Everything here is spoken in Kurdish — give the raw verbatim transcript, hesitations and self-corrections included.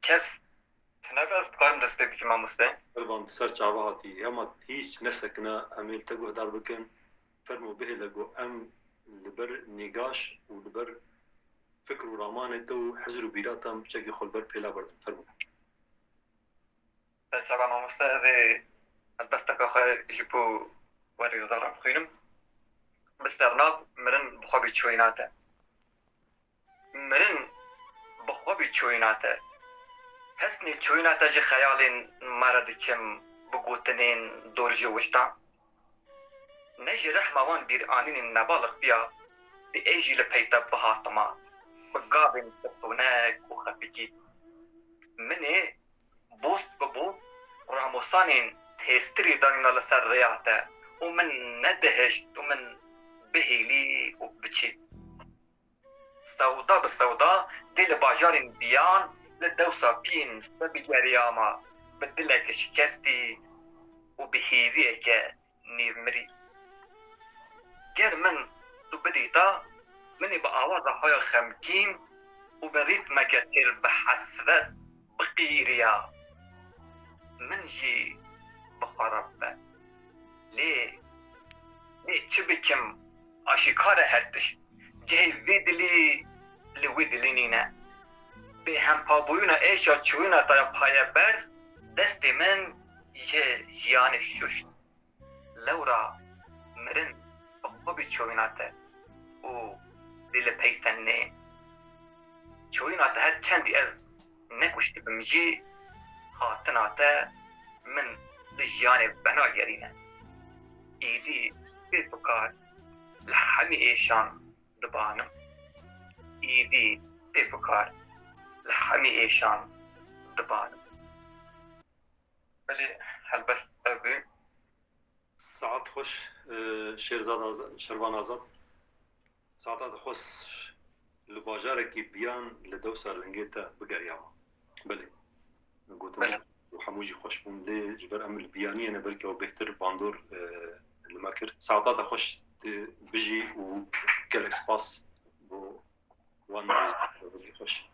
kes tune be, ez dikarim dest pê bikim, mamoste. Qurban, tu ser çava hatî, hema hîç nesekine, em ê li te guhdar bikin. Fermo bihêle ku em li ber nîgaş û li ber fikr û ramanê te û hizir û bîra te em çekê xwe li ber pêla berdin. Fermo. Serçava mamoste, ez ê helbesteke xwe ji bo werê zaran bixwînim. Bi sernav Mirin bi xwe bî çoyîna te. Mirin bi xwe bî çoyîna te. Hesnê çoyîna te ji xeyalên me re dikim, bi gotinên dor ji wijdan. Ne ji rehma wan bîranînên nebalix biya, bi ê jî li pey te bihatima, bi gavên pirtonek û xefikî. Min ê bost bi bost ramosanên têstirî danîna li ser rêya te û min nedihişt û min bihêlî û biçî. Sewda bi sewda dê li bajarên biyan li dewsa piyên te bigeriyama bi dileke şikestî û bi hêviyeke nêvmirî. Ger min tu bidîta, min ê bi awaza xwe ya xemgîn û bi rîtmeke têr bi hesret biqîriya. Min jî bi xwe re bibe. Lê, lê çi bikim? Aşîkar e her tişt. Cihê vê dilî li wê dilî nîne. Bêhempabûyîna êşa çûyîna te ya payeberz destê min ji jiyanê şuşt. Lewra Mirin bi xwe bî çûyîna te û lê li pey te nê. Çûyîna te her çendî ez nekuştibim jî, hatina te min bi jiyanê venagerîne. Îdî bêfikar li hemî êşan dibanim. Îdî bêfikar li hemî êşan dibanim. Belê, helbest ev bû. Saet xweş, e, Şêrzad Azad, Şervan Azad. Saeta te xweş li bajarekî biyan li dewsa lingê te bigeriyama. Belê. Gotin Belê. û hemû jî xweş bûn. Lê ji ber em li biyaniyê ne, belkî ew bêhtir bandor, e, li me kir. Saeta te xweş, tu bijî û gelek spas bo wan rêzbînê xweş.